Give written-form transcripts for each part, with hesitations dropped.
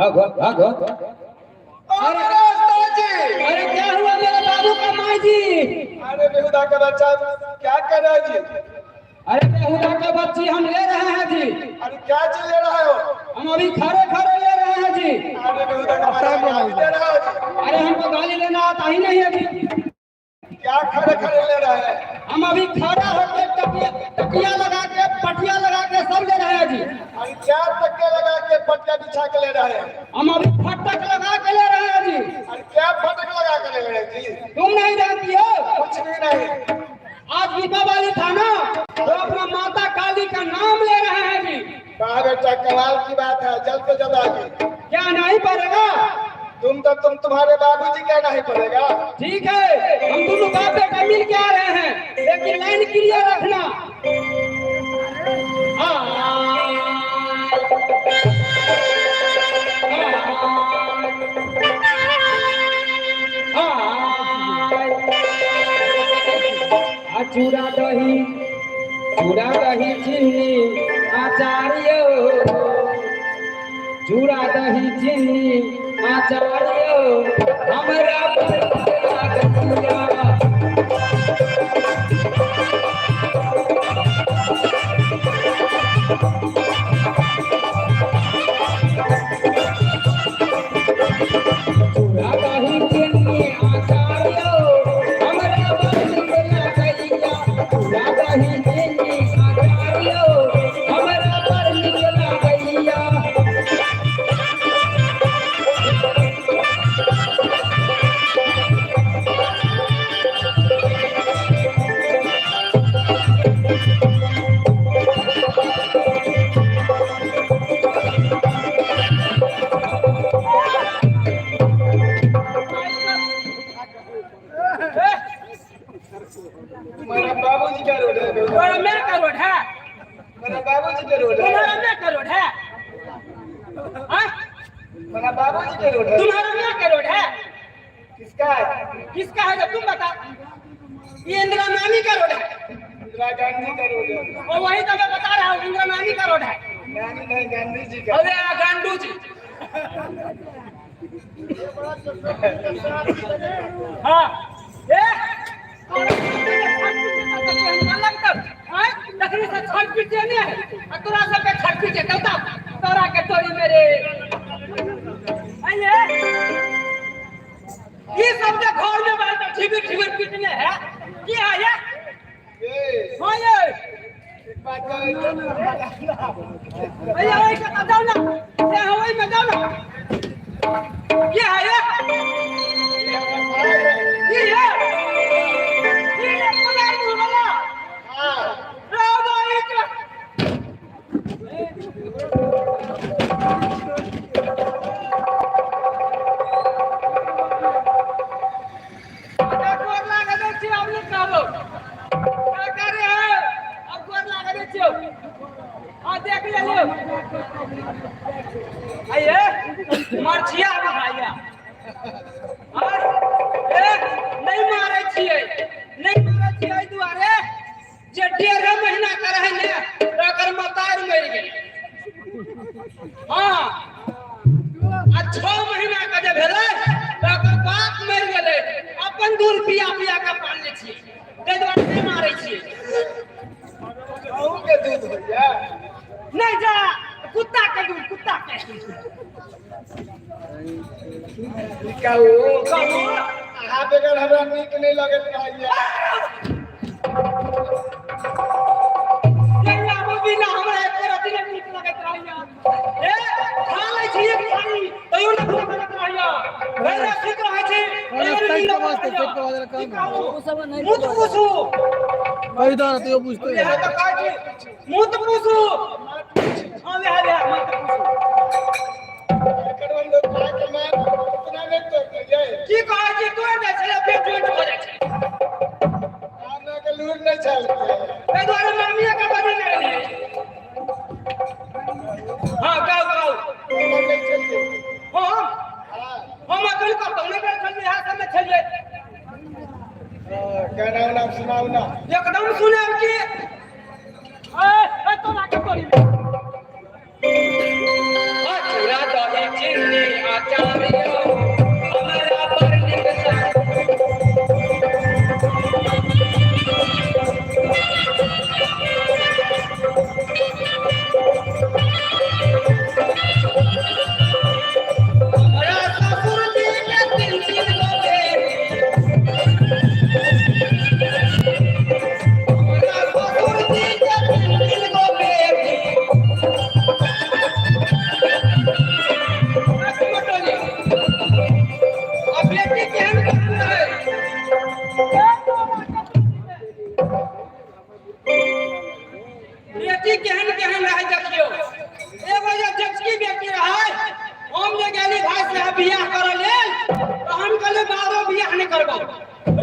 भागो भागो। अरे जी, अरे क्या हुआ मेरे बाबू का माई जी? अरे बेहुदा का बच्चा क्या कर रहे हो जी? अरे बेहुदा का बच्ची हम ले रहे हैं जी। अरे क्या चीज ले रहे हो? हम अभी खड़े खड़े ले रहे हैं जी। अरे बेहुदा का बच्चा क्या ले रहे हो जी? अरे हमको गाली लेना आता ही नहीं है जी। क्या खड़े खड़े ले रहे हैं? हम अभी खड़ा होकर तकिया तकिया लगा के पटिया लगा के सब ले रहे हैं जी। अरे क्या तकिया लगा के पटिया बिछा के ले रहे हैं? हम अभी फटक लगा के ले रहे हैं जी। अरे क्या फटक लगा के ले रहे हैं जी? तुम नहीं जानती हो? कुछ भी नहीं। आज दीपावली था ना, तो अपना माता काली का नाम ले रहे हैं जी। वाह बेटा, कमाल की बात है, जल्द से जल्द आगे। क्या नहीं पड़ेगा? तुम तो तुम्हारे बाबूजी क्या नहीं पड़ेगा? ठीक है, हम दोनों बाप बेटा मिल के आ रहे हैं, लेकिन लाइन क्लियर रखना। आ चूड़ा दही, चूड़ा दही चीनी आचार्य, चूड़ा दही चीनी आचार्य, हमरा बड़। चूड़ा दही चीनी आचार्य, हमरा बड़ नीक लागैया। चूड़ा दही चीनी आचार्य, हमरा बड़ नीक लागैया। तुम्हारा बाबूजी का रोड है बेहुदा। तुम्हारा मेरे का रोड है। मेरा बाबूजी के रोड है। तुम्हारा मेरे का रोड है। हाँ? मेरा बाबूजी के रोड है। तुम्हारा मेरे का रोड है। किसका है? किसका है जब तुम बता। ये इंदिरा नानी का रोड है। इंदिरा गांधी का रोड है। और वही तो मैं बता रहा हूँ, इंदिरा नानी का रोड है। नानी नहीं, गांधी जी का। अरे गांडू जी। हाँ ए तखनी से छठ पीटे ने आ तोरा सबके छठ पीटे तोरा तोरा के तोरी मेरे आइए ये सब जे घर में बैठ के ठिबिर ठिबिर पीटने है की है ये? ए, हाँ ये एक बात कहे तो भैया वही के जाओ ना, ये वही में जाओ ना। ये है ये ये है ये है पगार मुंह वाला। हाँ, राव भाई के गोर लागे दै छी, आब नहि कहबौ। का करे है? आब गोर लागे दै छियौ। हाँ, देख ले लियौ। आइए, मरछिया बुझाइया। हाँ, ए, नहि मारै छियै, नहि मारै छियै एहि दुआरे जे 1.5 महीना के रहै ने, तऽ ओकर मतारि मरि गेलै। हाँ, आ 6 महीना के जे भेलै तऽ ओकर बाप मरि गेलै। अपन दूध पिया पिया के पालने छियै, ताहि दुआरे नहि मारै छियै। अहूँ के दूध होइया? नहि जा, कुत्ता के दूध, कुत्ता के। ई कहू, कहू। अहाँ बगैर हमरा नीक नहि लगैत रहैया। जहिया बिना हमरा एको रत्ती नहि नीक लगैत रहैया। ए, खा लै छी एक थारी, तैयो नहि भूख लगैत रहैया। भरि राति सुति रहै छी, तैयो नहि नीक लगैत रहैया। की कहू? मुँह तऽ पूछू। बुझते इएह तऽ कहै छी, मुँह तऽ पूछू। हाँ, वएह, वएह, मत पूछू। एकर हम लोग खाय के मान इतना नहि तोड़ दैयै। की कहै छी, तोड़ि दै छै, फेर ज्वाइंट भऽ जाइ छै। हमरा के लूर नहि छल। ताहि दुआरे मम्मीए के बजने रहियै। हाँ, कहू, कहू। हमर नहि छलियै। हम? हाँ। हम अखन कतहु नहि गेल छलियै, इएह सबमे छलियै। हाँ, गाना उना सुनाउ ना। एकदम सुनाब की? ए, ए, तोरा के तोरी। आ, चूड़ा दही चीनी समाचार यौ, हमरा बड़ नीक लागे। हमरा ससुर जी के तीन तीन गो बेटी, हमरा ससुर जी के तीन तीन गो बेटी। मटोली, आ बेटी केहन केहन रहै? बेटी केहन केहन रहै देखियौ। एगो जे जेठकी बेटी रहै, हम जे गेली भाई साहब बियाह करऽ लेल, तऽ हम कहलियै बारो बियाह नहि करबौ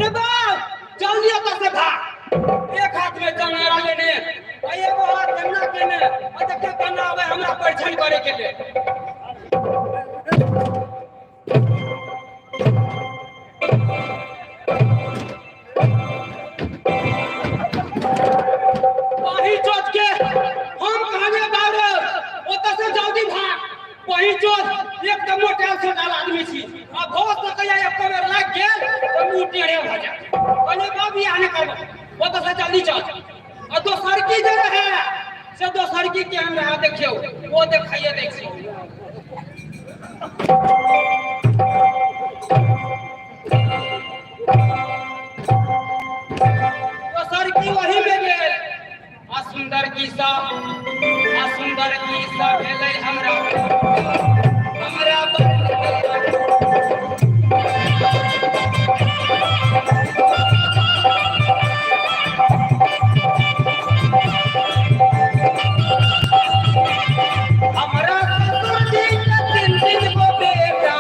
रे बाप, जल्दी ओतऽ से भाग। एक हाथ में चंगेरा लेने आ एगो हाथ एना केने, आ देखियौ केना आबै हमरा परिछन करे के लेल। वही चोट के हम कहलियै बाबू ओतऽ से जल्दी भाग। वही चोट एकदम मोटायल सोटायल आदमी छी, आ भऽ सकैया एक बेर लागि गेल तऽ मुँह टेढ़े भऽ जायत। कहलियै बाबू बियाह नहि करबौ, ओतऽ से जल्दी चल। आ दोसरकी जे रहै से दोसरकी केहन रहै देखियौ, ओ देखाइए दै छी। दोसर की वही में गेल, आ सुंदर की सा, आ सुंदर की सा भेलै हमरा, हमरा बड़ नीक लागल। हमरा ससुर जी के तीन तीन गो बेटा,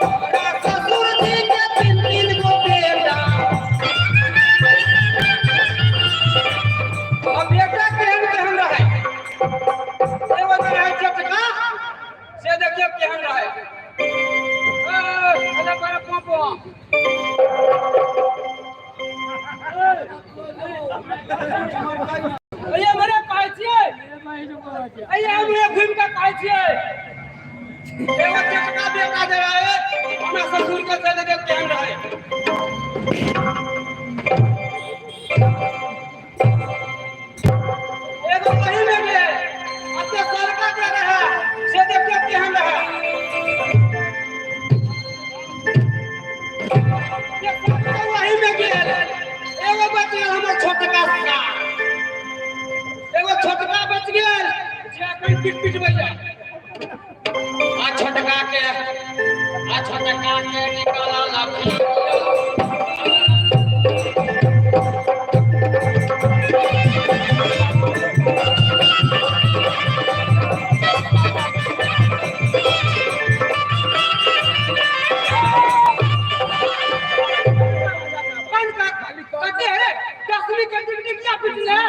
हमरा ससुर जी के तीन तीन गो बेटा। आ बेटा केहन केहन रहै? एगो जे रहै चटका, से देखियौ केहन रहै। ए, अरे बड़ा पोपो। अये मरे कहै छियै, अये हमरे घुमि कऽ कहै छियै। एगो चटका बेटा जे रहै हमरा ससुर के, से देखियौ केहन रहै। एगो वही में गेल, आ तेसरका जे रहै से देखियौ केहन रहै। तेसरका वही में गेल, एगो बच गेल हमर छोटका सार, एगो छोटका बच गेल जे एखन पिट पिटबैया। आ छोटका के, आ छोटका के निकालल अभी। बंद कर। कते रे दसवीं के डिग्री किया पिटले हैं?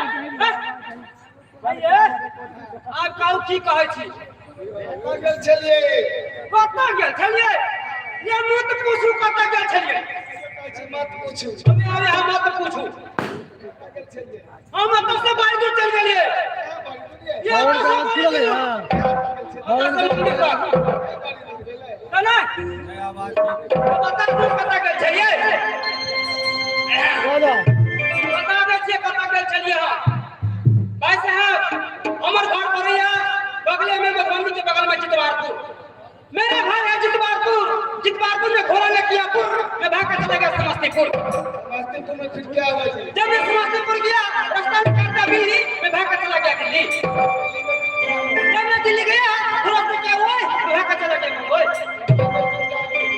आब कहू की कहै छी? कतऽ गेल छलियै? कतऽ गेल छलियै? ये मत पूछू कतऽ गेल छलियै। कहै छी मत पूछू। हमे आबे हम मत पूछू। कतऽ गेल छलियै? हम एतऽ से बाहर दूर चलि गेलियै। कहाँ बड़ी दूर यै? ये एतऽ से बाहर गेलियै। कहाँ गेल छलियै? एतऽ से मंदिर पर। बड़ी दूर गेलै। तऽ नहि बता तू कतऽ गेल छलियै? बता दै छियै कतऽ गेल छलियै हम। भाई साहब, हमर घर पड़ैया बगले में, मधुबनी के बगल में जितवारपुर। मेरा घर है जितवारपुर। जितवारपुर में घोड़ा ने किया पुर, मैं भाग कर चला गया समस्तीपुर। समस्तीपुर में फिर क्या हुआ जी? जब मैं समस्तीपुर गया, रास्ता में काटता बिल्ली, मैं भाग कर चला गया दिल्ली। दिल्ली में फिर क्या हुआ? जब मैं दिल्ली गया, थोड़ा सा क्या हुआ, मैं भाग कर चला गया मुंबई।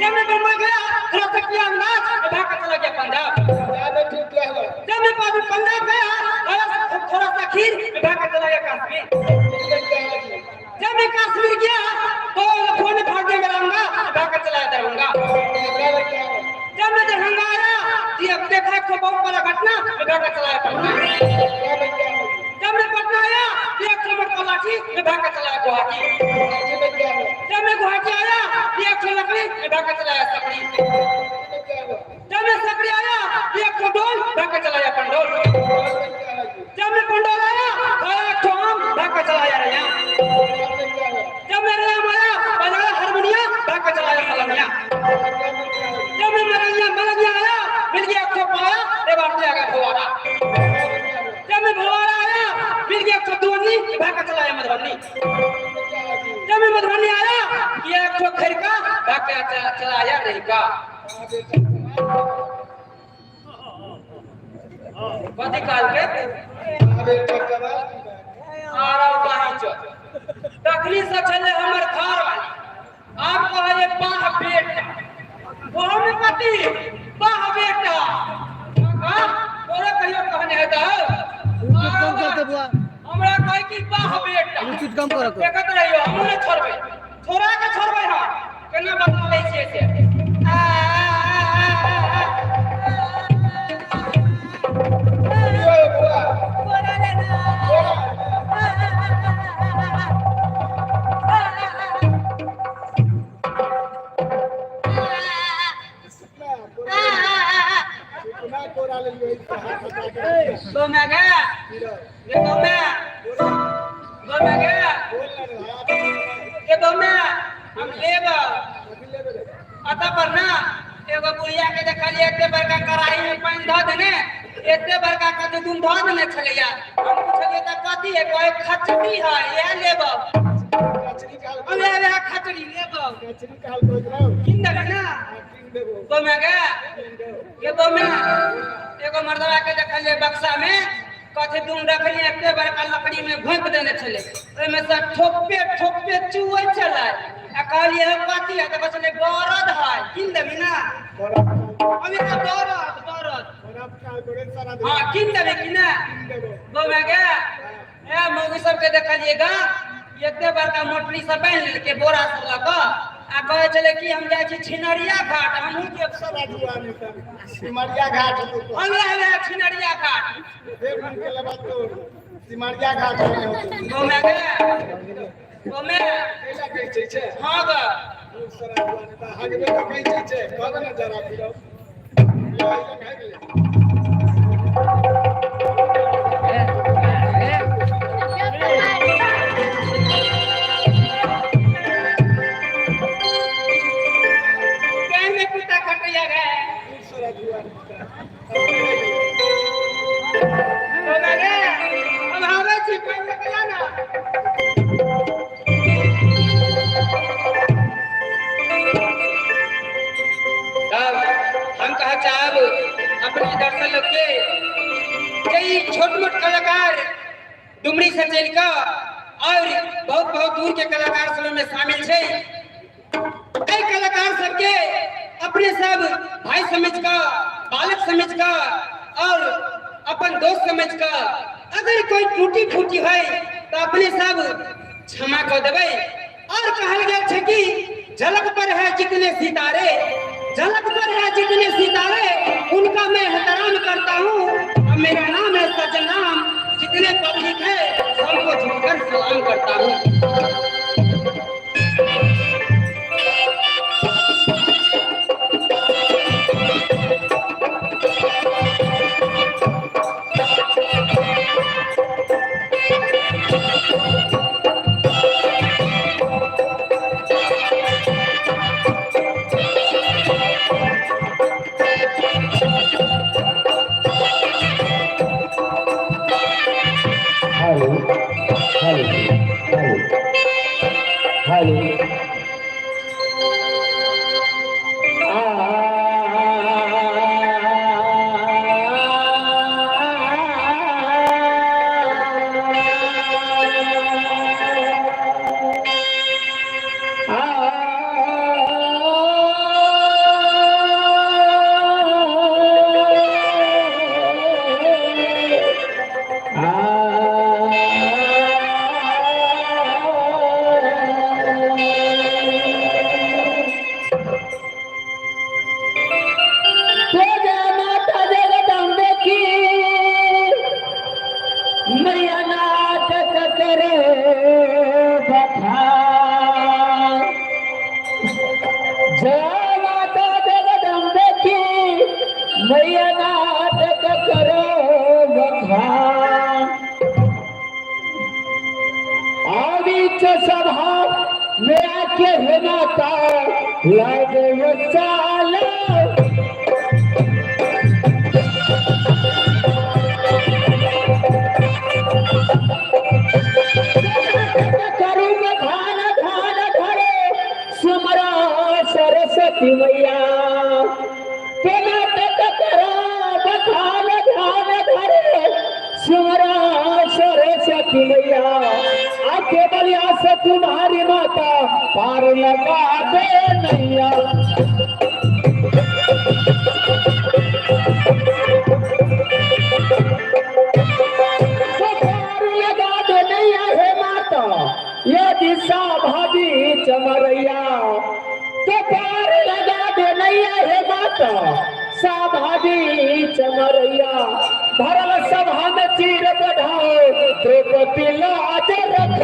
जब मैं मुंबई गया, थोड़ा सा किया अंदाज, मैं भाग कर चला गया पंजाब। पंजाब में फिर क्या हुआ? जब मैं पंजाब गया, थोड़ा सा खीर, मैं भाग कर चला गया कश्मीर। दिल्ली में क्या हुआ जी? जब मैं कश्मीर गया तो फोन फाड़ दिया मेरा अंगा, मैं भाग कर चला गया दरभंगा। दरभंगा में क्या हुआ? जब मैं दरभंगा आया, ये अब देखा एक तो बहुत बड़ा घटना, मैं भाग कर चला गया पटना। पटना में क्या हुआ जी? जब मैं पटना आया, ये एक ठो मोटका लाठी, मैं भाग कर चला गया गुवाहाटी। गुवाहाटी में क्या हुआ? जब मैं गुवाहाटी आया, ये एक ठो लकड़ी, मैं भाग कर चला गया सकड़ी। सकड़ी में क्या हुआ? जब मैं सकड़ी आया, ये एक ठो डोल, भाग कर चला गया पंडोल। पंडौल में क्या हुआ जी? जब मैं पंडोल आया, खाया एक ठो आम, भाग कर चला गया रैया। पंडौल में चोखर का बाकी चलाया नहीं का। कथी कहल के? आरा बाही चो तखनी से छले हमर घर वाली। आप कहले बाह बेटा, ओहो में कथी बाह बेटा का तोरा कहियो कहने है त कम करते बुआ। हमरा कहे कि बाह बेटा ब्लूटूथ कम करऽ। देखत रहियो, हमहूँ नहि छोड़बै, छोड़ा के छोड़बै। हम केना बदला लै छियै से। आ, आ, आ, आ, आ, आ, गो मैं गया ये गो मैं, गो मैं गया ये गो मैं हम लेब। अतः पर ना एगो बुढ़िया के देखलिए एते बड़का कढ़ाई में पानि धऽ देने, एते बड़का कद्दू धऽ देने छलैया। हम पुछलिए तऽ कथी है? कहे खचरी है, इएह लेब। हम लेब खचरी लेब, किन देबै ना गो मैं गया ये गो मैं। एगो मर्दवा के देखलिए बक्सा में कथी दून रखलिए, एते बड़का लकड़ी में घोंपि देने छलै, ओहिमे से ठोपे ठोपे चुऐ छलै। आ कहलिए कथी है? तऽ कहै छलै बरद है, किन देबी ना? हम एकरा बरद बरद हाँ किन देबै कि ना गो मैं गया। ए मौगी सबके देखलिए गा एते बड़का मोटरी सब बान्हि लेलकै बोरा सब लऽ कऽ आ कहै छलै कि हम जाइ छी छिनरिया घाट। हमहूँ के सिमरिया घाट हम छिनरिया घाट सिमरिया घाट गो मैं गया गो मैं। हाँ गा में कुत्ता खटैया गए गो मैं गया। हम आबै छी, पानि लऽ कऽ ना। तब हम कह चाहब अपने दर्शक लोग के कई छोट मोट कलाकार डुमरी से चल कऽ और बहुत बहुत दूर के कलाकार सब में शामिल छै। एहि कलाकार सबके अपने सब भाई समझ कऽ, बालक समझ कऽ और अपन दोस्त समझ कऽ अगर कोई टूटी फूटी है तो अपने सब क्षमा कर देबै। और कहल गेल छै कि झलक पर है जितने सितारे, झलक पर है जितने सितारे, उनका मैं एहतराम करता हूँ। और मेरा नाम है सज्जनाम, जितने पब्लिक है सबको झुककर सलाम करता हूँ। Hello hello hello hello. माता जगदम्बे की मैया नाटक करे बखान। जय माता जगदम्बे की मैया नाटक करे बखान। आवीच सभा में आके हे माता लगे चालो। करू धान धान धरे सुमर लगा दे नैया। तो पार लगा दे नैया हे माता, यदि सभा बीच मरैया। तो पार लगा दे नैया हे माता, सभा बीच मरैया। भरल सभा में चीर बढ़ाओ, द्रौपदी लाज रख।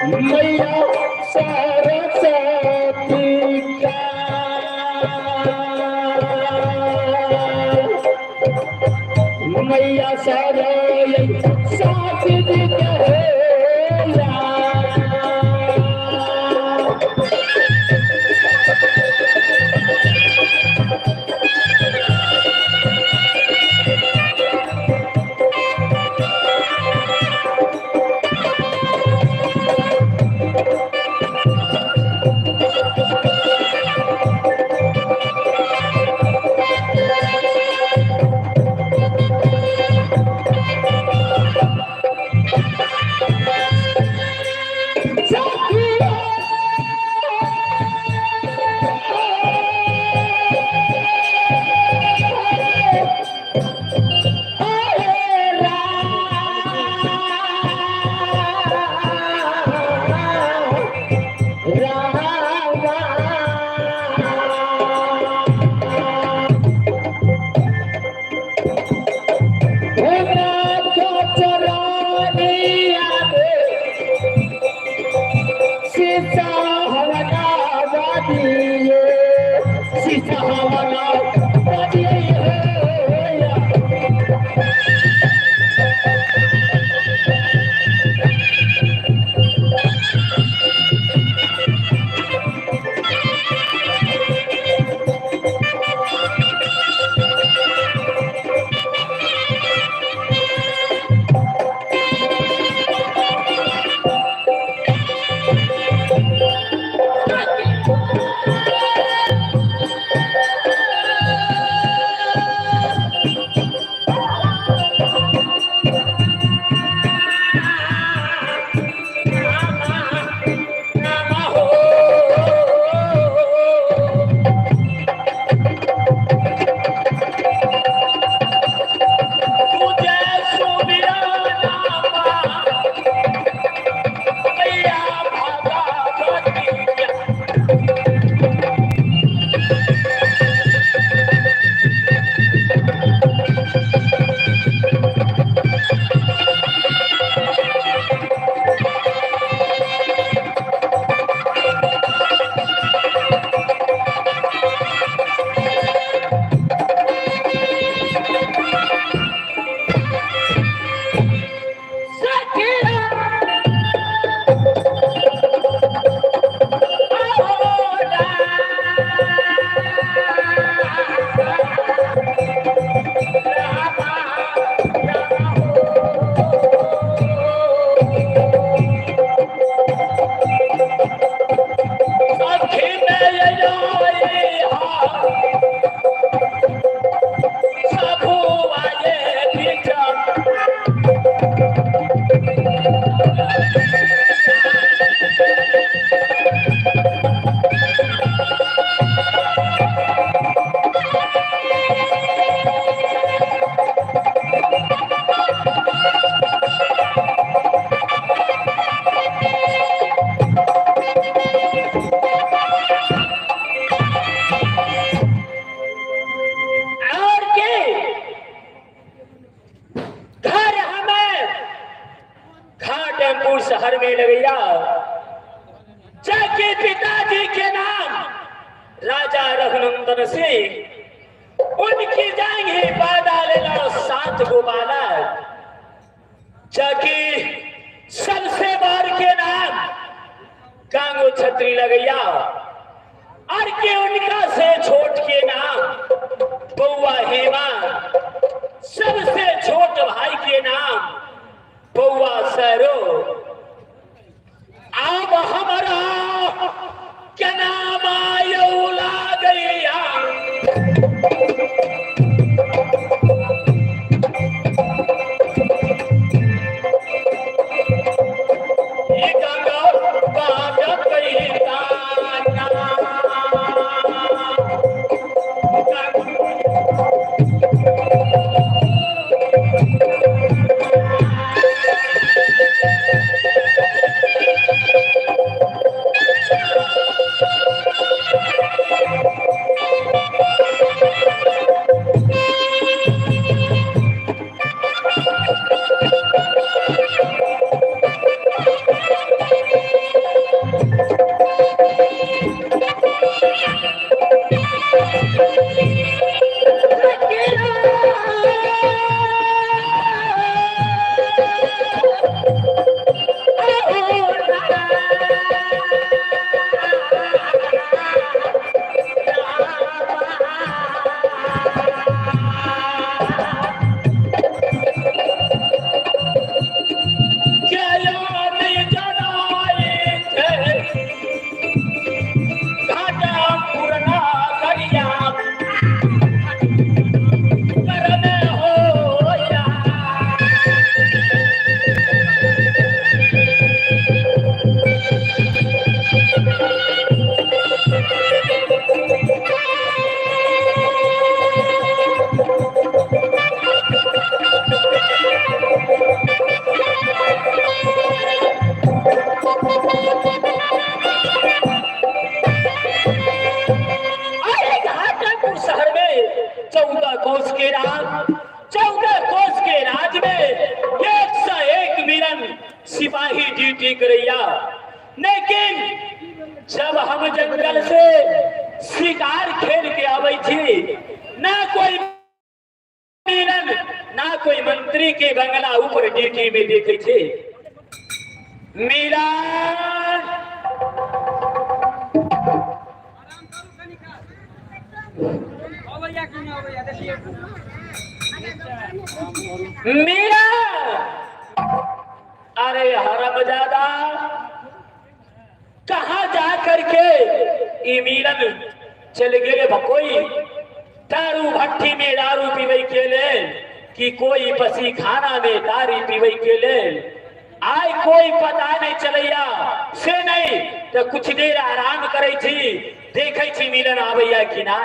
मैया सरस्वती का, मैया सरस्वती कहेला। घाटमपुर शहर में लगैया, जाके पिताजी के नाम राजा रघुनंदन सिंह, उनकी जाएंगे पैदा लेना 7 गो बालक, जाके सबसे बार के नाम गांगो छत्री लगैया, और के उनका से छोट के नाम बउआ हेमा, सबसे छोट भाई के नाम बउआ सरो। अब हमारा के नाम आयौला गैया। शहर में 14 कोस के राज, 14 कोस के राज में 101 मिलन सिपाही ड्यूटी करैया। लेकिन जब हम जंगल से शिकार खेल के आवे थी, ना कोई मिलन ना कोई मंत्री के बंगला ऊपर ड्यूटी में देखे थे। मिलन मीरा, अरे हरामजादा, कहाँ जा करके ई मिलन चल गए भकोई दारू भट्टी में दारू पीवे के लेल कि कोई पसी खाना में दारू पीवे के लेल, आय कोई पता नहीं चलैया से नहीं तो कुछ देर आराम करे छी, देखे छी मिलन आबैया कि ना।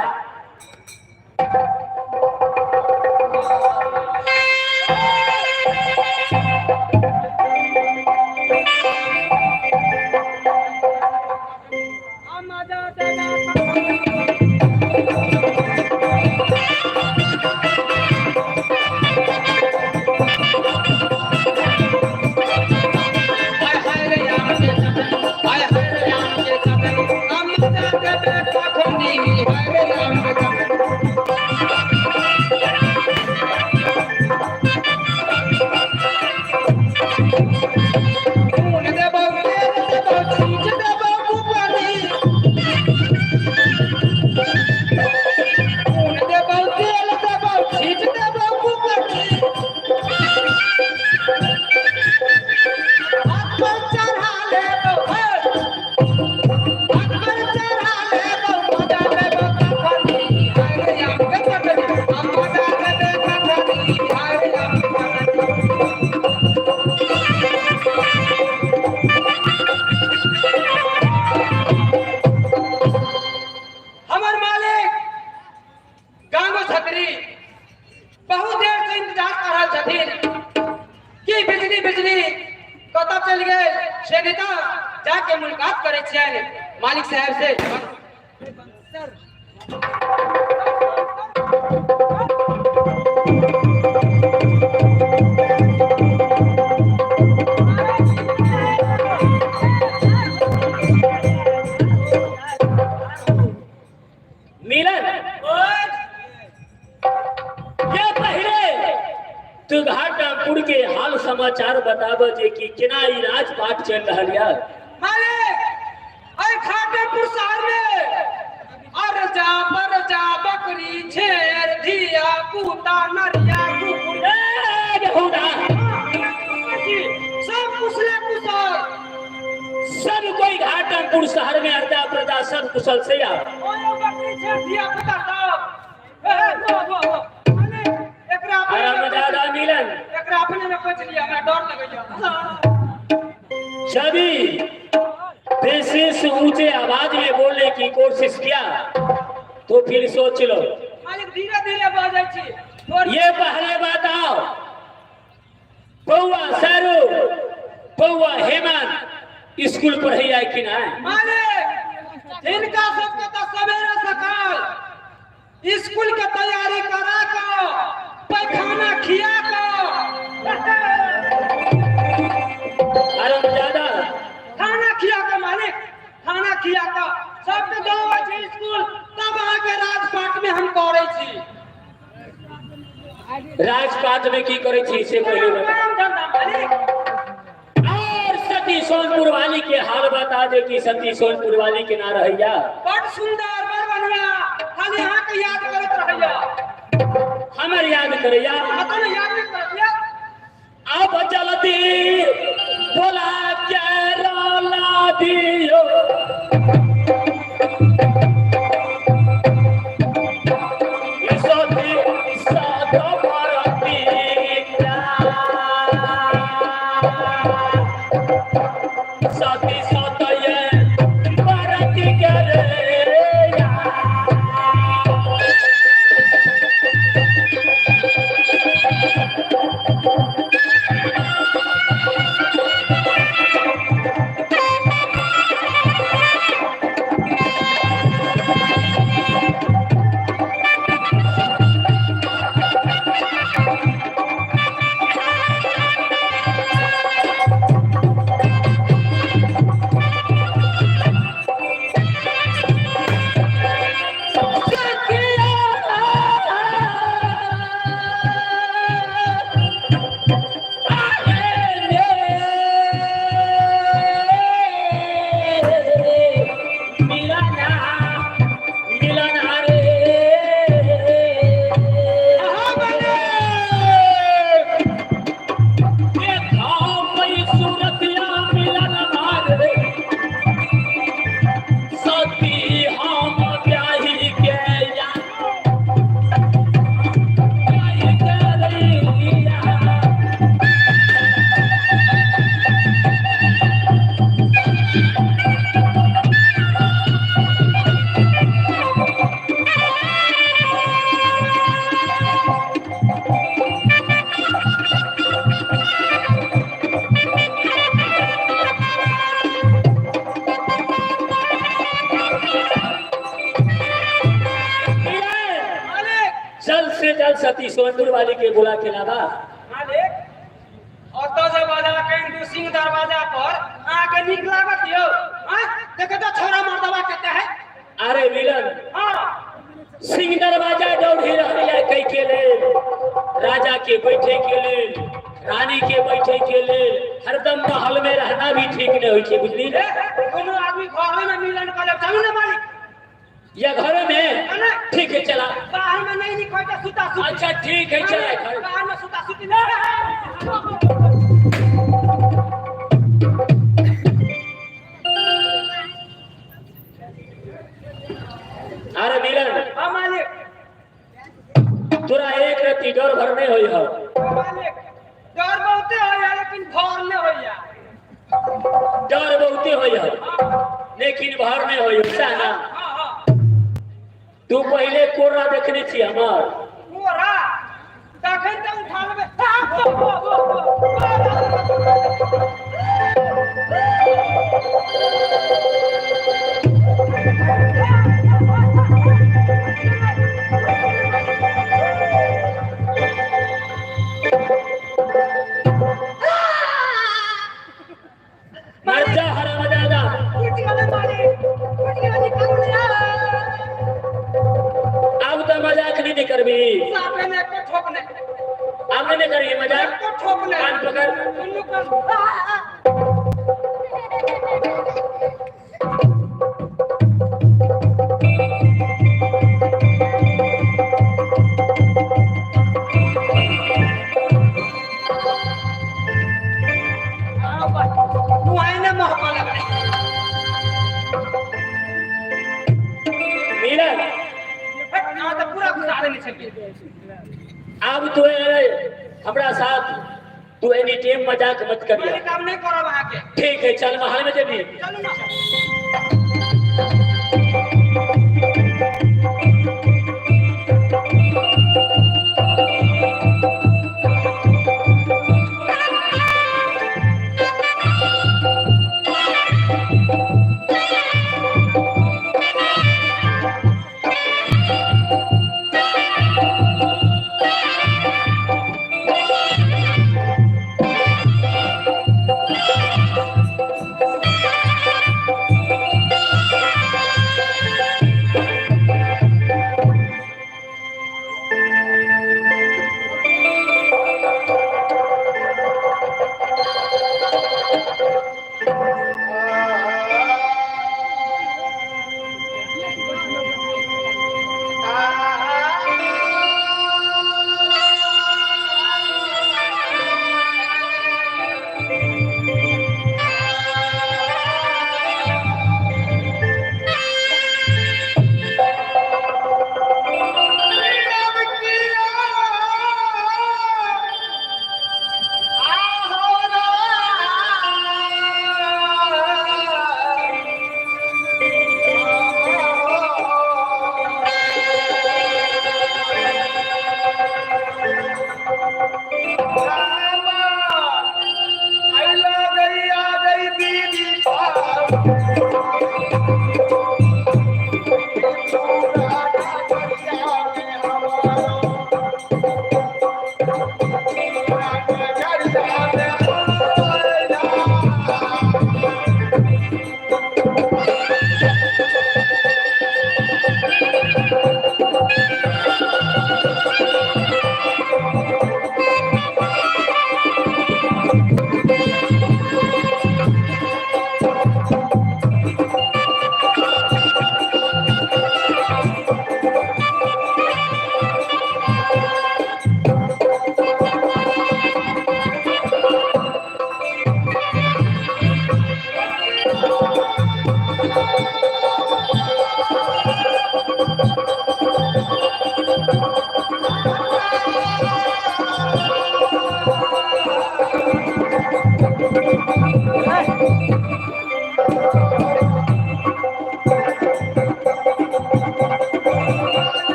हमर मालिक गांगो छत्री बहुत देर से इंतजार कर रहल छथिन कि बिजली बिजली कतऽ चलि गेल से नेता जाके मुलाकात करै छियनि मालिक साहब से। बताबऽ जे कि केना ई राजपाट चलि रहल यऽ। मालिक, एहि खाटेपुर शहर में अरजा बरजा बकरी छेर धिया पुता नरिया कुकुर ए, बेहुदा। सब कुशले कुशल। सब कोई घाटमपुर शहर में अर्जा प्रजा सब कुशल से आ। ओयो बकरी छेर धिया पुता सब। ए, ए, लो, लो, लो। मालिक, एकरा अपने में हरामजादा मिलन। एकरा अपने में पच लिया, हमरा डर लगैया। सभी विशेष ऊंचे आवाज में बोलने की कोशिश किया तो फिर सोच लो। मालिक धीरे धीरे बजै छी। ये पहले बताओ, बउआ सरू बउआ हेमंत स्कूल पढ़ैया कि नहीं? मालिक, हिनका सबके तऽ सवेरे सकाल स्कूल के तैयारी करा कऽ पैखाना खिया कऽ हरामजादा। खाना खिया कऽ मालिक, खाना खिया कऽ सबके दौड़ै छै स्कूल, तब अहाँके राजपाट में हम करै छी। राजपाट में की करै छी से पहिले बताओ। काम धंधा मालिक। और सती सोनपुर वाली के हाल बता दे कि सती सोनपुर वाली के ना रहैया। बड़ सुंदर, बड़ बढ़िया, खाली अहाँके याद करैत रहैया। हमर याद करैया? पता नहीं याद नहीं करैया। अब जल्दी बोला के रोला दियो। सती साध भरती सती सतय भरती करे। अहाँ मालिक, सती हम ब्याही के या ब्याही के रैया। मालिक, जल्द से जल्द सती सोनपुर वाली के बुला के लावा। मालिक, ओतऽ जे बजा के सिंह दरवाजा पर अहाँके नीक लागत यौ? आँय, देखै तऽ छौड़ा मर्दबा कते है। अरे मिलन, हाँ। सिंह दरवाजा दौड़ी रहल है कई के लेल, राजा के बैठे के लेल, रानी के बैठे के लेल। हरदम महल में रहना भी ठीक नहीं होई छै, बुझली ए, ने? कोनो आदमी घरे में मिलन कर लेब, चलू ने मालिक। या घर में? नहीं। ठीक है, चला। बाहर में नहीं निकल के सुता सुती। अच्छा ठीक है, चला घर। बाहर में सुता सुती नहीं। अरे मिलन। हाँ मालिक। तोरा एक रत्ती डर भर नहीं होई हो? हाँ मालिक, डर बहुते होइया लेकिन भर नहीं होइया। डर बहुते होई हो लेकिन भर नहीं होई हो, सह ना? हाँ हाँ। तू पहले कोरा देखने छी हमार? कोरा तखन तऽ उठा लेबै। आ, हो, हो, हो, हो। मर जा हरामजादा। उठि गेलै मालिक, उठि गेलै, निकालू ने। अब तो मजाक नहीं करबी। साफे ने एको ठोक ने। अब आब नहि करिए मजाक। एको ठोप नहि। कान पकड़। दुनू कान। आ, आ, आ। मुँह ने महकऽ लगलै। मिलन। अहाँ तऽ पूरा घुसा देने छलियै। आब तू हमरा साथ तू एनी टाइम मजाक मत करिया। काम नहीं करब अहाँके। ठीक है, चल महल में जेबी। चलू ना।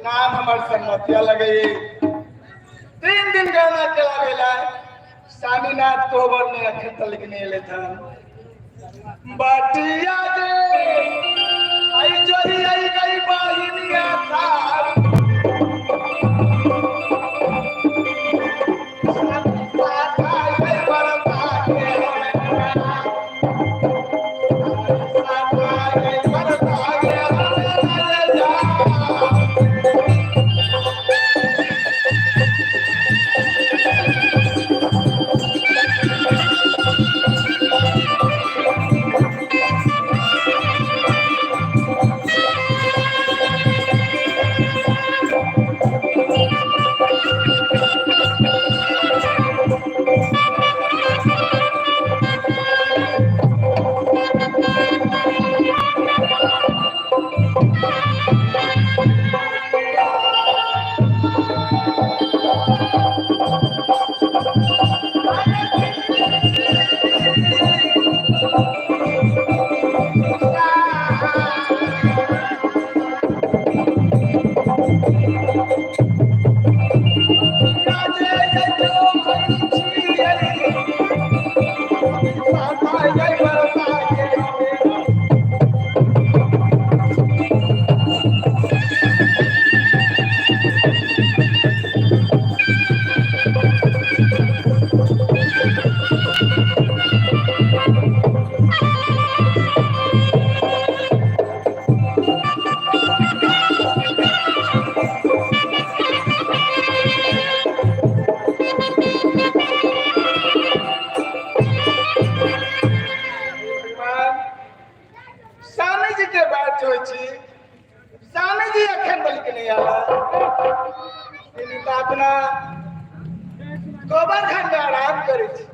नाम हमार सम्मतिया लगइए। 3 दिन गाना चलावेला स्वामीनाथ कोबर में अखन तक नहीं ले था। बाटिया दे आई जोरी आई गई बाहिनिया था। जी के बात होइ छी। स्वामी जी अखन बल्कि नहीं आला, अपना गोबर घर में आराम करै छी।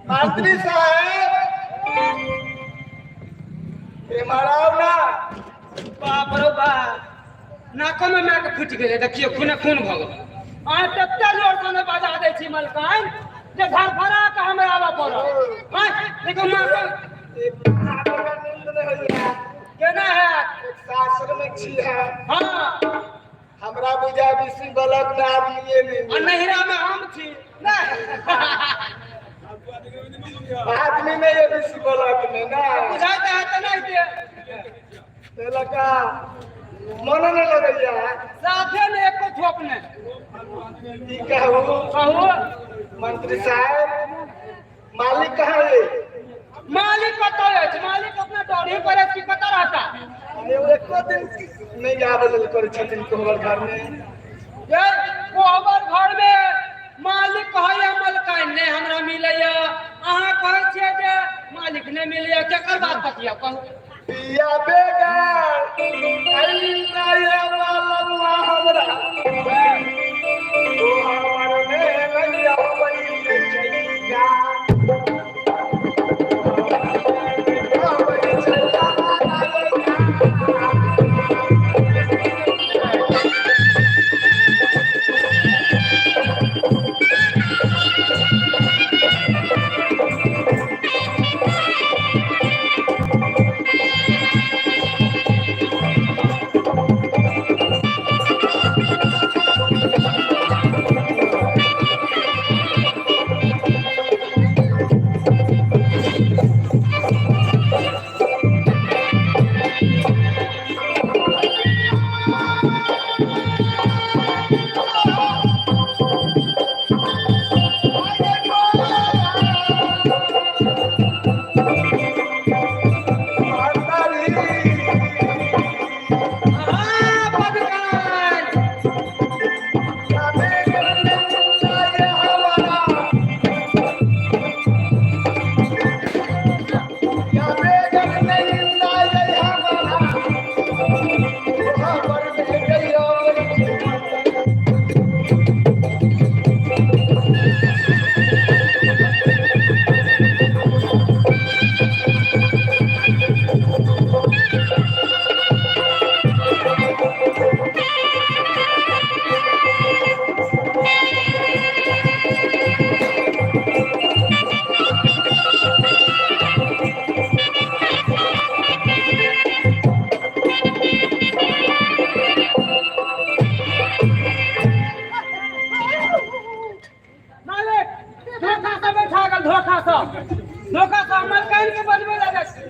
मंत्री साहेब एम्हर ना। बाप रो बाप, नाको में माय के फूटि गेलै, देखियौ खूने खून भऽ गेल। अहाँ तते जोर से ने बजा दै छी मलकाइन जे धरफड़ा के हमरा आबऽ पड़ल। देखियौ माँ केना हैत? सासुर में छी है। हाँ। हमरा बुझा बेसी बलक में आदमी नहीं। आ नहिरा में हम छी। आदमी नहीं है बेसी बलक में ना। बुझाइत है तऽ नहीं दे। लड़का मन नहीं लगैया। साफे ने एको ठोप ने। की कहू? कहू। मंत्री साहब मालिक कहाँ है? मालिक कतऽ अछि? मालिक अपना डोरी पर अछि कि कतऽ रहता? अरे एको दिन नहीं आबै लेल करै छथिन कोहबर घर में। ये कोहबर घर में मालिक कहैया मलकाइन नहीं हमरा मिलैया, अहाँ कहै छियै जे मालिक नहीं मिलैया, केकर बात बतिया कहू? पिया बेगर अइया बालुआ हमरा तोहर में नैया बैठैया।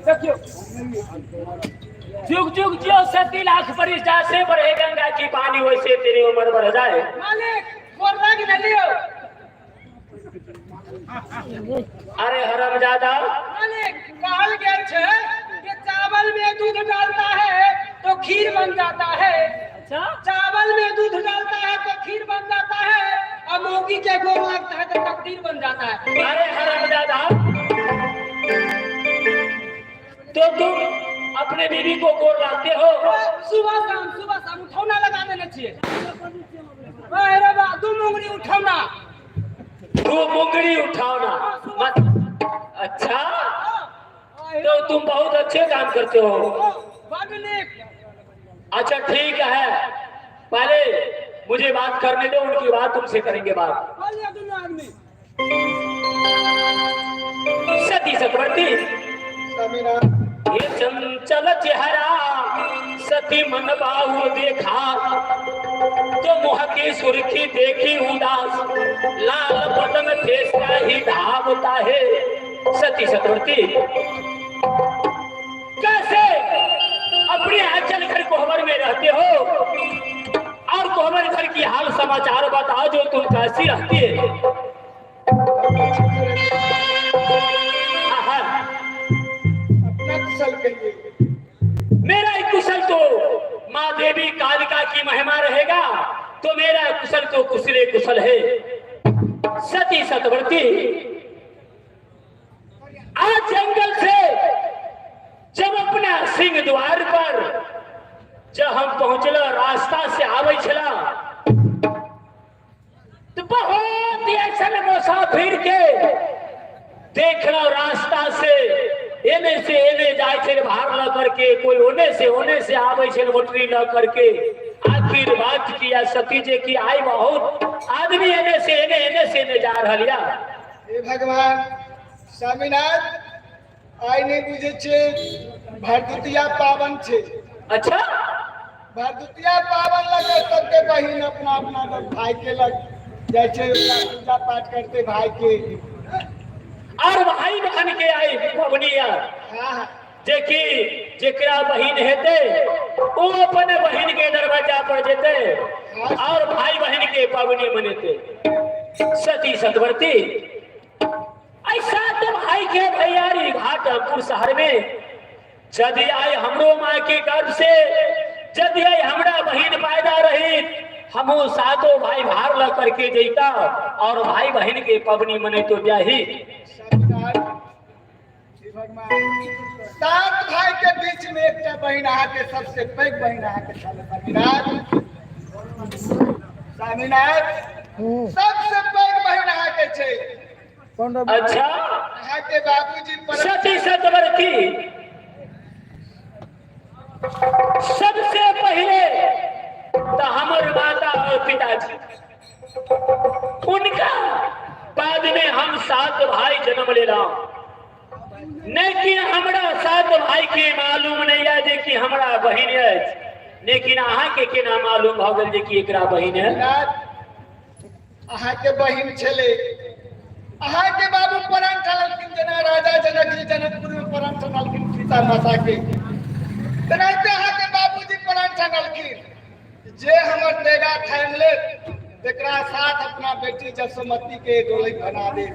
देखियो जुग जुग जियो सती लाख बरिस जैसे बढ़े गंगा की पानी वैसे तेरी उम्र बढ़ जाए। मालिक गोर लाग न लियो। अरे हरामजादा। मालिक कहल गेल छै कि चावल में दूध डालता है तो खीर बन जाता है। अच्छा? चावल में दूध डालता है तो खीर बन जाता है और मौगी के गोर लगता है तो तकदीर बन जाता है। अरे हरामजादा, तो तुम अपने बीवी को गोर लागते हो? सुबह शाम उठौना लगा देने चाहिए। अरे बा, दू मुंगरी उठौना। दू मुंगरी उठाना। अच्छा, तो तुम बहुत अच्छे काम करते हो। अच्छा ठीक है, पहले मुझे बात करने दो, उनकी बात तुमसे करेंगे बात। सती चक्रवर्ती, ये चंचल चेहरा सती मन बाहु देखा, तो मुह की सुर्खी देखी उदास, लाल बदन थे स्याही धावता है। सती चक्रवर्ती, कैसे अपने आंचल घर कोहबर में रहते हो और कोहबर घर की हाल समाचार बताओ, जो तुम कैसी रहती है? मेरा एक कुशल तो माँ देवी कालिका की महिमा रहेगा तो मेरा कुशल तो कुशले कुशल है। सती सतवर्ती आज जंगल से जब अपना सिंह द्वार पर जब हम पहुंचल रास्ता से आवे छला तो बहुत ही ऐसा मुसाफिर के देखलो रास्ता से एने से एने जाए छे भार ल करके, कोई ओने से आवे छे मोटरी ल करके। आखिर बात किया सती जे की आई बहुत आदमी एने से एने एने से एने जा रहल या। हे भगवान स्वामीनाथ आइ नहीं बुझे छे भरदुतिया पावन छे। अच्छा भरदुतिया पावन लगे सबके बहिन अपना अपना भाई के लग जाए छे, पूजा पाठ करते भाई के और भाई बहन के आई पवनिया। हाँ जे कि जेकरा बहिन हेते वो अपने बहिन के दरवाजा पर जेते और भाई बहन के पवनी मनेते। सती सतवर्ती ऐसा तो भाई के भैयारी घाटपुर शहर में यदि आए हमरो माँ के गर्भ से यदि आए हमरा बहिन पैदा रही हमू सातों भाई भार ल करके जैता और भाई बहन के पवनी मने तो ब्याही। सात भाई के बीच में एक बहिन अहाँ के सबसे पैघ बहिन अहाँ के स्वामीनाथ स्वामीनाथ सबसे पैघ बहिन अहाँ के छे। अच्छा अहाँ के बाबूजी सती सतवर्ती सबसे पहले तो हमर माता और पिताजी उनका बाद में हम सात भाई जन्म लेला। लेकिन हमरा सात भाई के मालूम नहीं है जे कि हमरा बहिन अछि, लेकिन अहाँ के केना मालूम भ गेल जे कि एकरा बहिन है? अहाँ के बहिन छले, अहाँ के बाबू प्राण ठानलखिन जेना राजा जनक जी जनकपुर में प्राण ठानलखिन सीता माता के, तेनाहिते अहाँ के बाबूजी प्राण ठानलखिन जे हमर देगा ठानि लेत तेकरा साथ अपना बेटी जसोमती के डोली बना दे।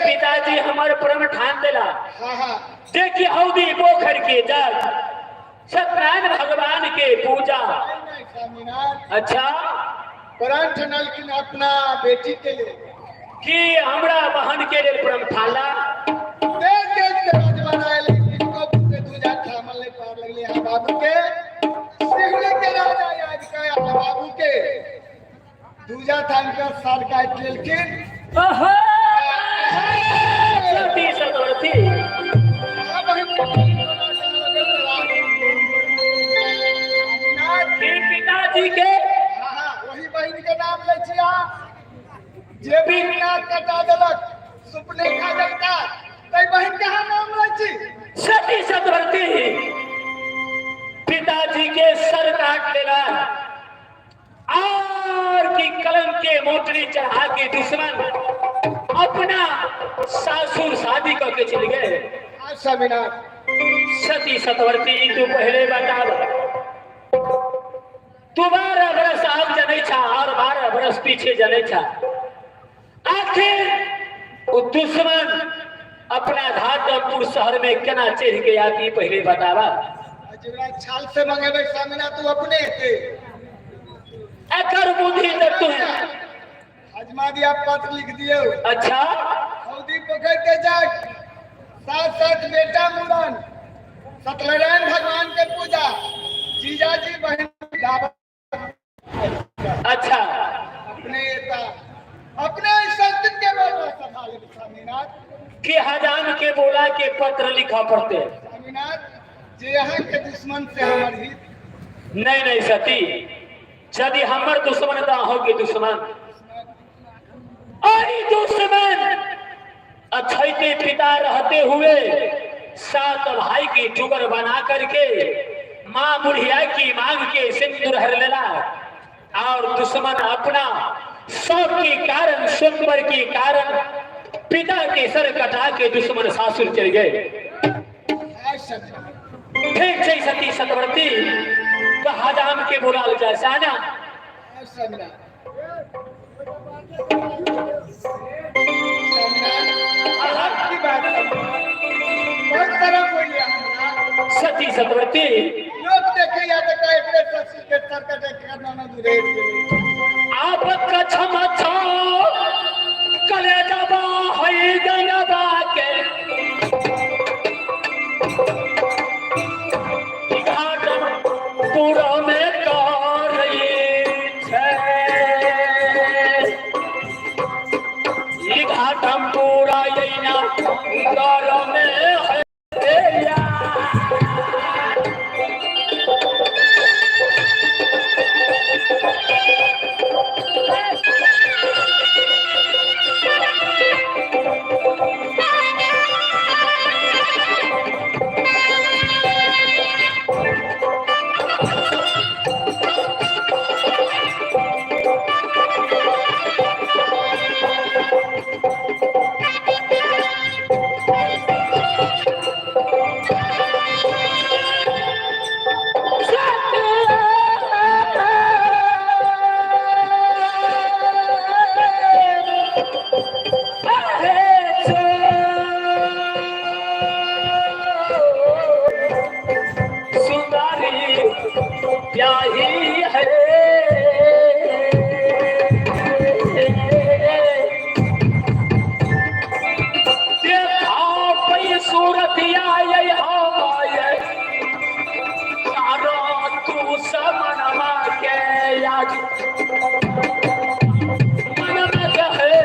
पिताजी हमर प्रण ठान देला। हाँ हाँ जे कि हौदी पोखर के जल सत्यनारायण भगवान के पूजा। अच्छा प्रण ठानलखिन अपना बेटी के लिए कि हमरा बहन के लेल प्रण ठानला। देश देश के राजवाड़ा आयल किनको के दूजा थामल नहीं पार लगले यहाँ बाबू के सिंहली के राजा याद के यहाँ बाबू के दूजा थाम के सर काट लेलखिन। सती सतवती पिताजी के वही बहिन के नाम लै छी अहाँ जे भी नाक कटा देलक सुपने खा देलका तै बहिन के अहाँ नाम लै छी। सती सतवती पिताजी के सर काट लेला और की कलम के मोटरी चढ़ा के दुश्मन अपना सासुर शादी करके चल गए। सती सतवर्ती तू पहले बता तू 12 बरस आग जनै छा और 12 बरस पीछे जनै छा। आखिर वो दुश्मन अपना घाटमपुर शहर में केना चढ़ के आती पहले बतावा। छाल से मंगेबै सामना तू अपने हेतै। एकर बुद्धि त तू हजमा दिया पत्र लिख दियो। अच्छा हौदी पोखर के जाग सात सात बेटा मुड़न सत्यनारायण भगवान के पूजा जीजाजी बहन दावत। अच्छा अपने अपने संत के बोला सभा ले स्वामीनाथ कि हजाम के बोला के पत्र लिखा पड़ते। स्वामीनाथ जे यहाँ के दुश्मन से हमर हित नहीं नहीं सती यदि हमर दुश्मन तो अहों के दुश्मन अरे दुश्मन अछैते पिता रहते हुए सात भाई की टुगर बना करके माँ बुढ़िया की मांग के सिंदूर हर लेला और दुश्मन अपना शौक के कारण स्वयंवर के कारण पिता के सर कटा के दुश्मन सासुर चल गए। ठीक छै सती सतवर्ती तो हजाम के बुलाल जाए साना। सती सतवर्ती लोग देखे गेलियै तऽ कहै एकरे ससुर के सरकट एकर ननद उधेड़ गेलै। आप कछम छो कलेजबा हई गंगबा के घाट पूरा में करई छै। ई घाट पूरा यैना कर में है। सुंदरी प्याही है। देखा पई सूरत आय हाय सारा तू समनमा के आज मन में कहे।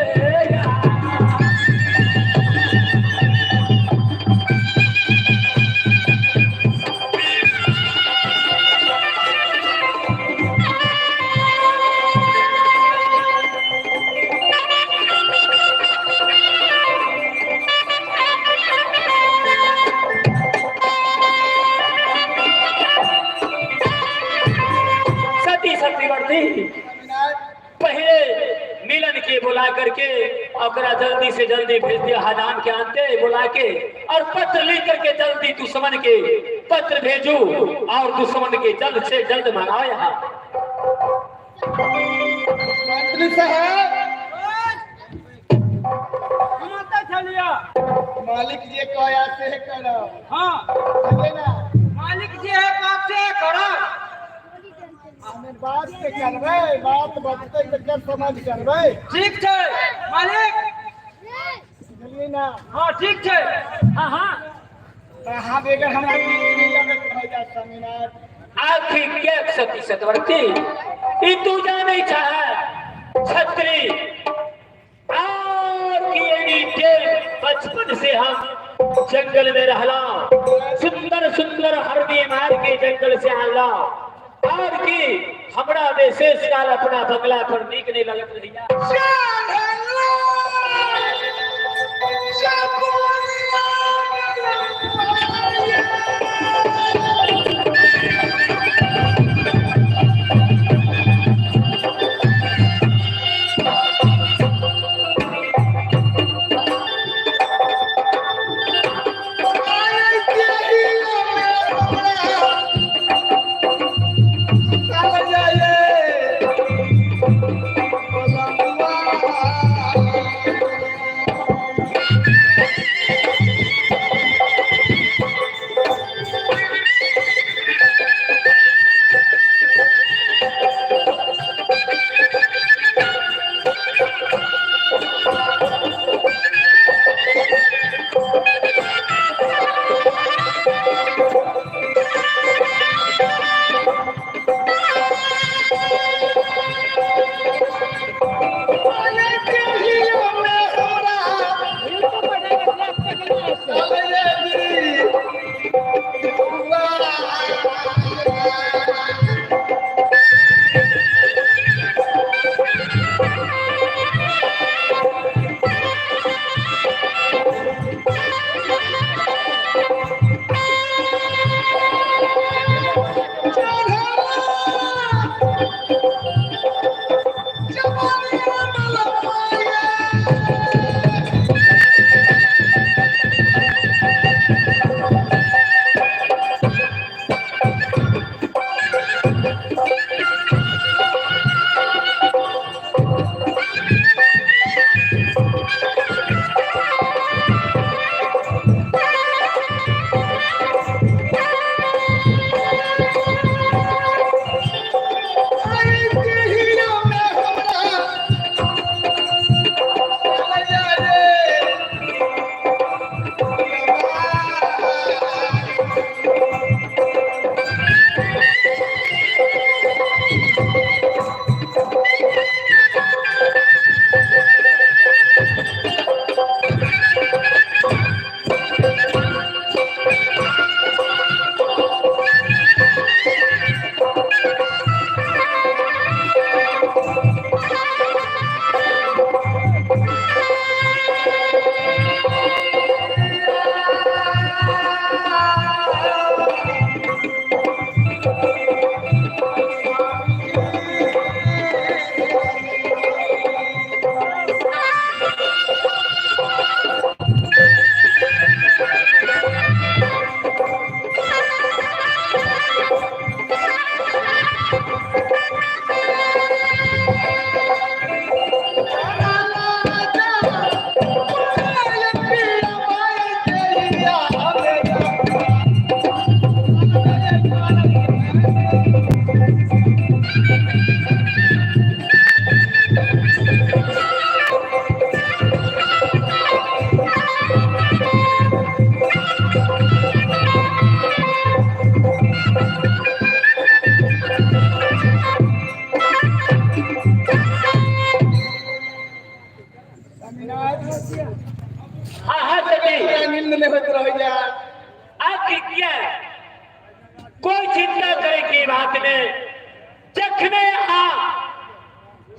सती सतीवर्ती पहले मिलन के बुला करके ओकरा जल्दी से जल्दी भेज दिया हजाम के आते बुला के और पत्र लिख करके जल्दी दुश्मन के पत्र भेजू और दुश्मन के जल्द से जल्द मंगाओ यहाँ। मंत्री साहब। हम ओतऽ छलियै। मालिक जे कहया से करब। हाँ। बुझलियै ना? मालिक जे है बात से करब। हमे बात के करबै, बात बचतै तकर समझ करबै। ठीक छै मालिक। बुझलियै ना? हाँ, ठीक छै। हाँ हाँ। अहाँ बेगर हमरा नीक नहि लगैत रहैया स्वामीनाथ। आखिर के सती सतवर्ती, ई तू जाने चाहे छत्री और की एनी टेम बचपन से हम जंगल में रहला, सुंदर सुंदर हरदी मार के जंगल से आला और की हमरा विशेष काल अपना बंगला पर नीक नहीं लगत रहिया।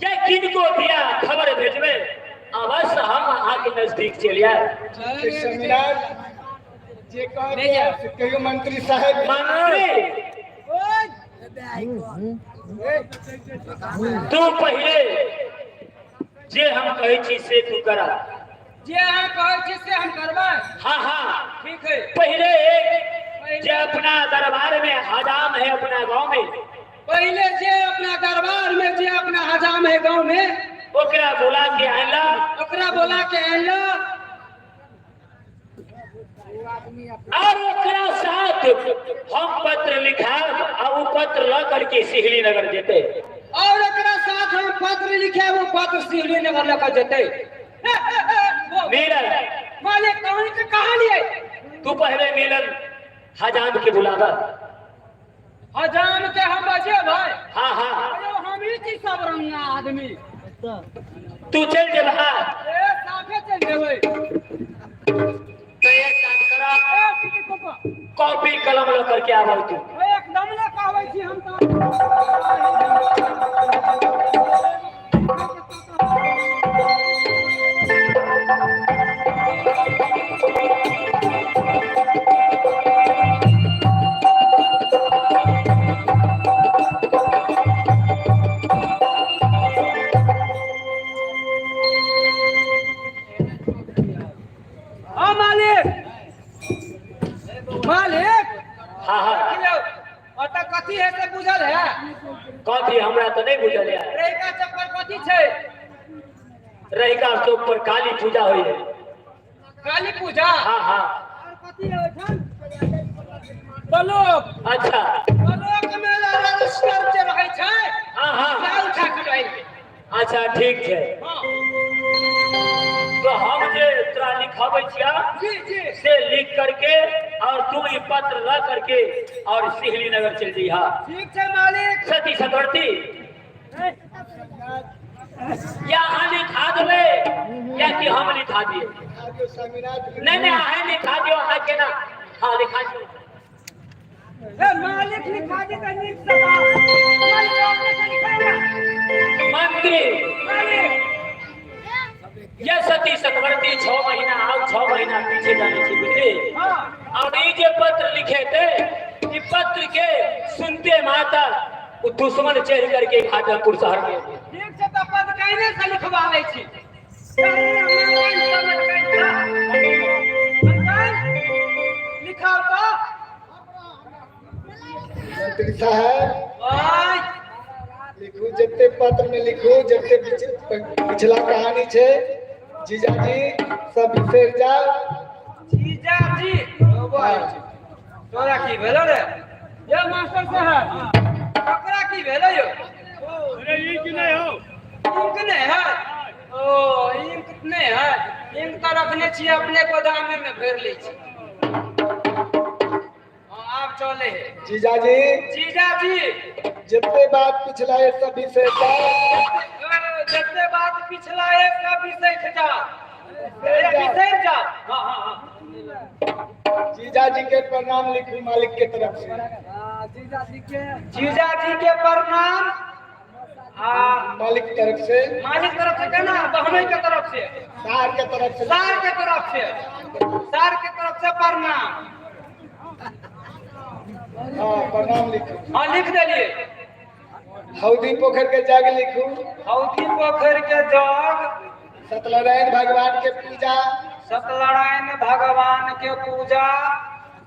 या किनको दिया खबर भेजबे, अवश्य हम अहाँके नजदीक चलि आयब। स्वामीनाथ जे कहब से कहियो मंत्री साहेब। मंत्री, तू पहिले जे हम कहै छी से तू करा। जे अहाँ कहै छी से हम करबै। हाँ हाँ, ठीक है। पहले एक जे अपना दरबार में हजाम है अपना गांव में, पहले जे अपना दरबार में जे अपना हजाम है गांव में, ओकरा बुला के आनला, ओकरा बोला के आनला और ओकरा साथ हम पत्र लिखाब आ उ पत्र ल करके सिहली नगर जेते। और ओकरा साथ हम पत्र लिखे, वो पत्र सिहली नगर लऽ जेते। मिलन मालिक कहानी के कहानी है। तू पहले मिलन हजाम के बुलावा। हजाम के हम बजे भाई। हाँ हाँ, अरे हम ही छी सब रंगा आदमी। तू चल जेबहा। ए साफे चल जेबै। तो एक काम करा, ए ठीक पापा, कॉपी कलम ल करके आबो तू। ए एकदम न कहबै छी हम तो। हाँ मालिक, मालिक। हाँ हाँ, ओतऽ कथी है से बुझल है? कथी हमरा तो नहीं बुझल है। रहिका चौक पर कथी छै? रहिका चौक पर काली पूजा हुई है। काली पूजा? हाँ हाँ। और कथी है ओहिठाम? बलोक। अच्छा, बलोक में रजिस्टर जे रहै छै, हाँ हाँ, से उठा के लऽ अइबै। अच्छा ठीक है। हाँ तो हम जे तोरा लिखाबै छिया जी जी, से लिख करके और तू ई पत्र ल करके और सिहली नगर चल जइहा। ठीक छै मालिक। सती सतवर्ती या अहाँ लिखा देबै या कि हम लिखा दिए? स्वामीनाथ नहीं नहीं, अहाँ लिखा दियो। अहाँ केना? हाँ लिखा दियो। ए मालिक लिखा दी तऽ नीक से बात। मालिक अपने से लिखाउ ना। मंत्री मालिक ये सती सतवर्ती 6 महीना आउ 6 महीना पीछे जाने छी, बुझली? हाँ। और ये जे पत्र लिखे थे, ये पत्र के सुनते माता वो दुश्मन चढ़ करके घाटमपुर शहर में। ठीक छै तऽ पद कहिने से लिखवा लै छी। लिखाउ तऽ। मंत्री साहब आय लिखू, जते पत्र में लिखू, जते पिछला कहानी छै जीजाजी सब बिसरि जाओ। जीजाजी तोरा की भेलो रे? ये मास्टर साहब ककरा की भेलो यो? अरे इंक नहीं हो। इंक नहीं है? ओ इंक नहीं है, इंक तो रखने छी अपने गोदामे में भरि लै छी। हाँ आब चले है। जीजाजी, जीजाजी जते बात पिछला है सब बिसरि जाओ। जते बात पिछला है सब बिसरि जा, बिसरि जा। हाँ हाँ हाँ। जीजाजी के प्रणाम लिखू मालिक के तरफ से। जीजाजी के प्रणाम आ मालिक के तरफ से। मालिक तरफ से केना? बहनोई के तरफ से, सार के तरफ से। सार के तरफ से, सार के तरफ से प्रणाम। हाँ प्रणाम लिखू। हाँ लिख देलिए। हौदी पोखर के जग लिखू। हौदी पोखर के जग। सत्यनारायण भगवान के पूजा। सत्यनारायण भगवान के पूजा।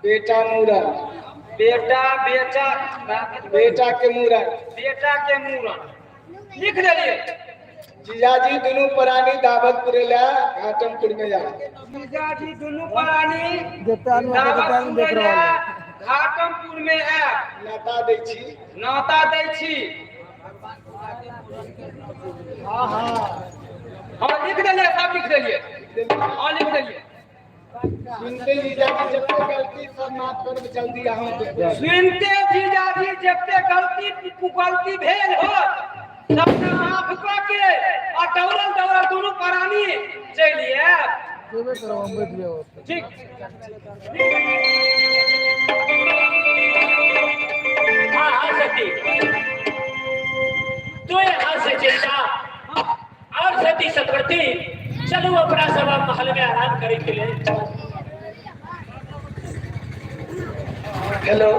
बेटा मूरन। बेटा बेटा बेटा के मूरन। बेटा के मूरन लिख देलिए। जीजाजी दुनू प्राणी दावत पुरेला घाटमपुर में जा। जीजाजी दुनू प्राणी दावत पुरेला घाटमपुर में आयब। नाता दै छी। नाता दै छी। हाँ हाँ। हाँ लिख देलिए, सब लिख देलिए। हाँ लिख देलिए। सुनते जीजाजी जते गलती सब माफ कर जल्दी आहो। सुनते जीजाजी जते गलती कुगलती भेल हो सबके माफ कऽ के आ दौड़ल दौड़ल दुनू प्राणी चलि आयब। ठीक। हाँ हाँ सती, तू यहाँ से चल जा। चलू अपना सब अब महल में आराम करे के लिए। हेलो।